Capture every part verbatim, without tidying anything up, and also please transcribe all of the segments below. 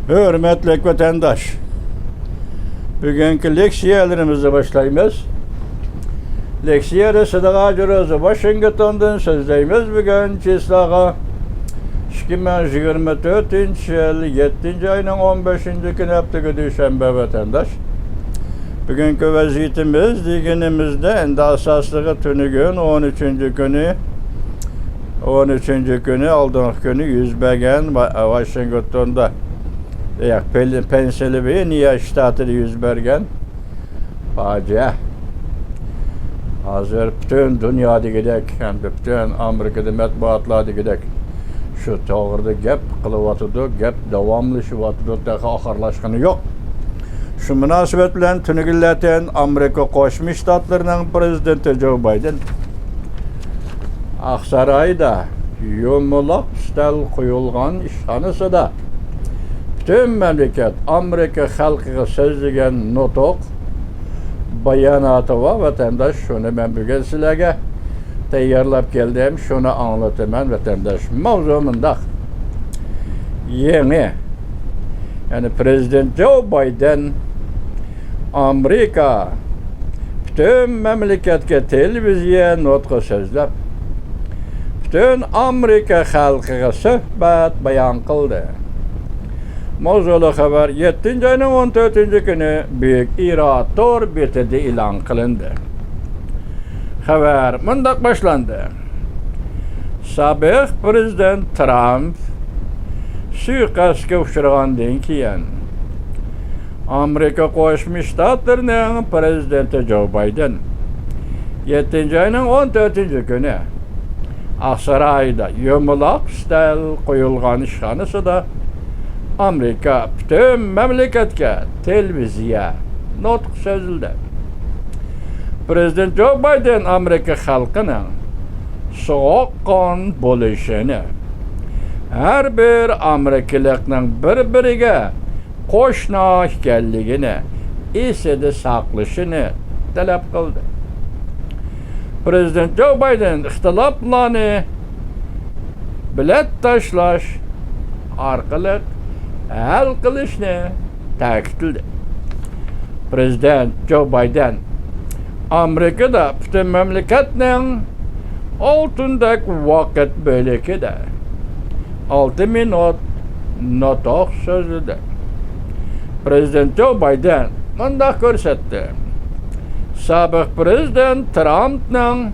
ھۆرمەتلىك ۋەتەنداش، بۈگۈنكى لېكسىيەلىرىمىزنى باشلايمىز. لېكسىيە رەسىدىغا جۇرۇز ۋاشىنگتوندىن سۆزلەيمىز. بۈگۈن چىسلاغا ئىككى مىڭ يىگىرمە تۆتىنچى يىل يەتتىنچى ئاينىڭ ئون بەشىنچى كۈنى، ھەپتىگە دۈشەنبە، ۋەتەنداش. بۈگۈنكى ۋەزىيىتىمىز دېگىنىمىزدە، ئەمدى ئاساسلىقى تۈنۈگۈن ئون ئۈچىنچى كۈنى، ئون ئۈچىنچى كۈنى، ئالدىنقى كۈنى يۈز بەرگەن ۋا-، ۋاشىنگتوندا، ياق، پېن-، پېنسىلۋانىيە شتاتىدا يۈز بەرگەن پاجىئە. ھازىر پۈتۈن دۇنيا دېگۈدەك، ھەمدە پۈتۈن ئامېرىكىدا مەتبۇئاتلار دېگۈدەك شۇ توغرىدا گەپ قىلىۋاتىدۇ، گەپ داۋاملىشىۋاتىدۇ، تېخى ئاخىرلاشقىنى يوق. شۇ مۇناسىۋەت بىلەن تۈنۈگۈنلەتەن ئامېرىكا قوشما شتاتلىرىنىڭ پىرېزىدېنتى جو بايدېن ئاقسارايدا يۇمىلاق ئۈستەل قويۇلغان ئىشخانىسىدا پۈتۈن مەملىكەت ئامېرىكا خەلقىگە سۆزلىگەن نۇتۇق باياناتى بار، ۋەتەنداش. شۇنى مەن بۈگۈن سىلەرگە تەييارلاپ كەلدىم، شۇنى ئاڭلىتىمەن، ۋەتەنداش. ماۋزۇ مۇنداق. يېڭى، يەنى پىرېزىدېنت جو بايدېن ئامېرىكا پۈتۈن مەملىكەتكە تېلېۋىزىيە نۇتقى سۆزلەپ، پۈتۈن ئامېرىكا خەلقىگە سۆھبەت بايان قىلدى. ماۋزۇلۇق خەۋەر يەتتىنچى ئاينىڭ ئون تۆتىنچى كۈنى بۈيۈك ئىرا تور بېتىدە ئېلان قىلىندى. خەۋەر مۇنداق باشلاندى. سابىق پىرېزىدېنت ترامپ سۇيىقەستكە ئۇچرىغاندىن كېيىن، ئامېرىكا قوشما شتاتلىرىنىڭ پىرېزىدېنتى جو بايدېن يەتتىنچى ئاينىڭ ئون تۆتىنچى كۈنى ئاقسارايدا يۇمىلاق ئۈستەل قويۇلغان ئىشخانىسىدا ئامېرىكا پۈتۈن مەملىكەتكە تېلېۋىزىيە نۇتۇق سۆزلىدى. پىرېزىدېنت جو بايدېن ئامېرىكا خەلقىنىڭ سوغۇققان بولۇشىنى، ھەر بىر ئامېرىكىلىقنىڭ بىر-بىرىگە قوشنا ئىكەنلىكىنى ئېسىدە ساقلىشىنى تەلەپ قىلدى. پىرېزىدېنت جو بايدېن ئىختىلاپلارنى بېلەت تاشلاش ئارقىلىق ھەل قىلىشنى تەكىتلىدى. پىرېزىدېنت جو بايدېن ئامېرىكىدا پۈتۈن مەملىكەتنىڭ ئالتۇندەك ۋاقىت بۆلىكىدە ئالتە مىنۇت نۇتۇق سۆزلىدى. پىرېزىدېنت جو بايدېن مۇنداق كۆرسەتتى: سابىق پىرېزىدېنت ترامپنىڭ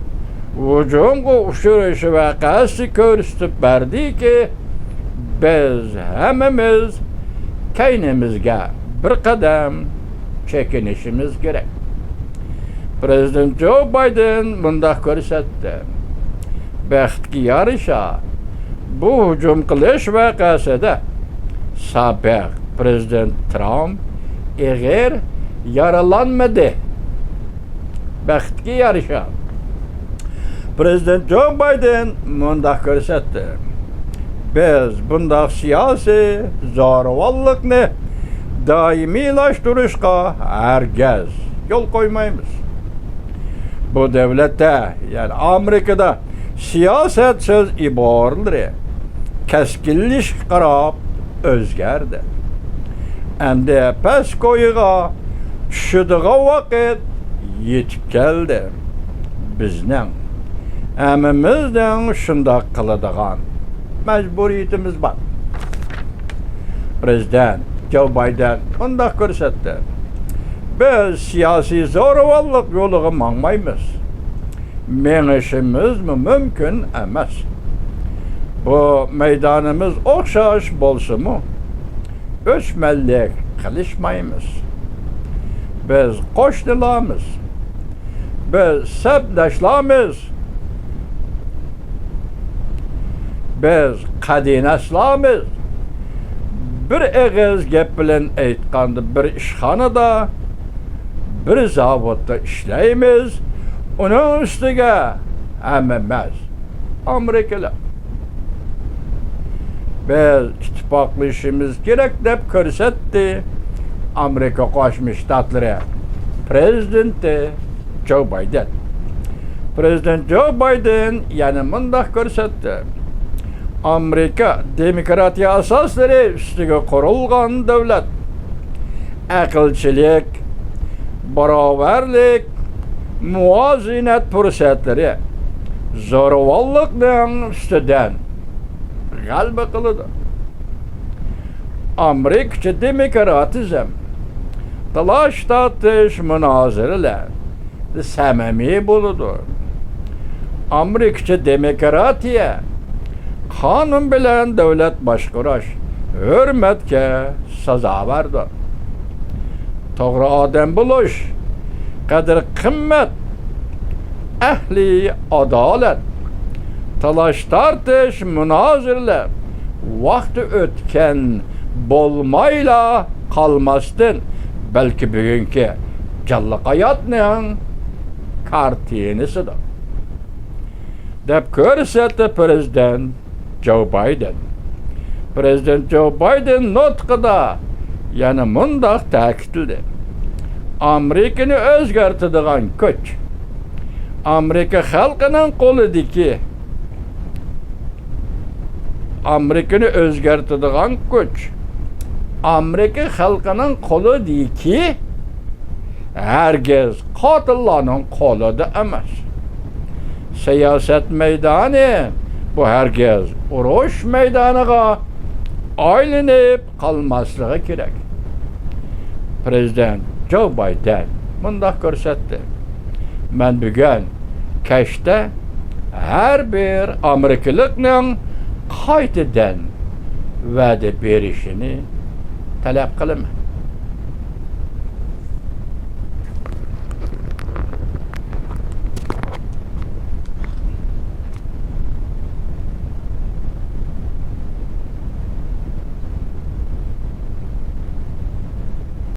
ھۇجۇمغا ئۇچرىشى ۋەقەسى كۆرسىتىپ بەردىكى، بىز ھەممىمىز كەينىمىزگە بىر قەدەم چېكىنىشىمىز كېرەك. پىرېزىدېنت جو بايدېن مۇنداق كۆرسەتتى: بەختكە يارىشا، بۇ ھۇجۇم قىلىش ۋەقەسىدە سابىق پىرېزىدېنت ترامپ ئېغىر يارىلانمىدى. بەختكە يارىشا، پىرېزىدېنت جو بايدېن مۇنداق كۆرسەتتى: بىز بۇنداق سىياسىي زورىۋاللىقنى دائىمىيلاشتۇرۇشقا ھەرگىز يول قويمايمىز. بۇ دۆلەتتە، يەنى ئامېرىكىدا سىياسەت سۆز ئىبارىلىرى كەسكىنلىشىشكە قاراپ ئۆزگەردى. ئەمدى پەس كويىغا چۈشىدىغان ۋاقىت يېتىپ كەلدى. بىزنىڭ ھەممىمىزنىڭ شۇنداق قىلىدىغان مەجبۇرىيىتىمىز بار. پىرېزىدېنت جو بايدېن مۇنداق كۆرسەتتى: بىز سىياسىي زورىۋاللىق يولىغا ماڭمايمىز. مېڭىشىمىزمۇ مۇمكىن ئەمەس. بۇ مەيدانىمىز ئوخشاش بولسىمۇ، ئۆچمەنلىك قىلىشمايمىز. بىز قوشنىلارمىز. بىز سەپداشلارمىز. بىز قەدىناسلارمىز. بىر ئېغىز گەپ بىلەن ئېيتقاندا، بىر ئىشخانىدا، بىر زاۋۇتتا ئىشلەيمىز. ئۇنىڭ ئۈستىگە ھەممىمىز ئامېرىكىلىق. بىز ئىتتىپاقلىشىمىز كېرەك، دەپ كۆرسەتتى ئامېرىكا قوشما شتاتلىرى پىرېزىدېنتى جو بايدېن. پىرېزىدېنت جو بايدېن يەنە مۇنداق كۆرسەتتى: ئامېرىكا دېموكراتىيە ئاساسلىرى ئۈستىگە قۇرۇلغان دۆلەت. ئەقىلچىلىك، باراۋەرلىك، مۇۋازىنەت پۇرسەتلىرى زوراۋانلىقنىڭ ئۈستىدىن غەلىبە قىلىدۇ. ئامېرىكىچە دېموكراتىزم، تالاش-تارتىش، مۇنازىرىلەر سەمىمىي بولىدۇ. ئامېرىكىچە دېموكراتىيە قانۇن بىلەن دۆلەت باشقۇرۇش ھۆرمەتكە سازاۋەردۇر. توغرا ئادەم بولۇش، قەدىر-قىممەت، ئەھلى ئادالەت، تالاش-تارتىش، مۇنازىرىلەر ۋاقتى ئۆتكەن بولمايلا قالماستىن، بەلكى بۈگۈنكى جانلىق ھاياتنىڭ كارتىنىسىدۇر، دەپ كۆرسەتتى پىرېزىدېنت جو بايدېن. پىرېزىدېنت جو بايدېن نۇتقىدا يەنە مۇنداق تەكىتلىدى: ئامېرىكىنى ئۆزگەرتىدىغان كۈچ، ئامېرىكا خەلقىنىڭ قولىدىكى، ئامېرىكىنى ئۆزگەرتىدىغان كۈچ ئامېرىكا خەلقىنىڭ قولىدىكى، ھەرگىز قاتىللارنىڭ قولىدا ئەمەس. سىياسەت مەيدانى بۇ ھەرگىز ئۇرۇش مەيدانىغا ئايلىنىپ قالماسلىقى كېرەك. پىرېزىدېنت جو بايدېن مۇنداق كۆرسەتتى: مەن بۈگۈن كەچتە ھەر بىر ئامېرىكىلىقنىڭ قايتىدىن ۋەدە بېرىشىنى تەلەپ قىلىمەن.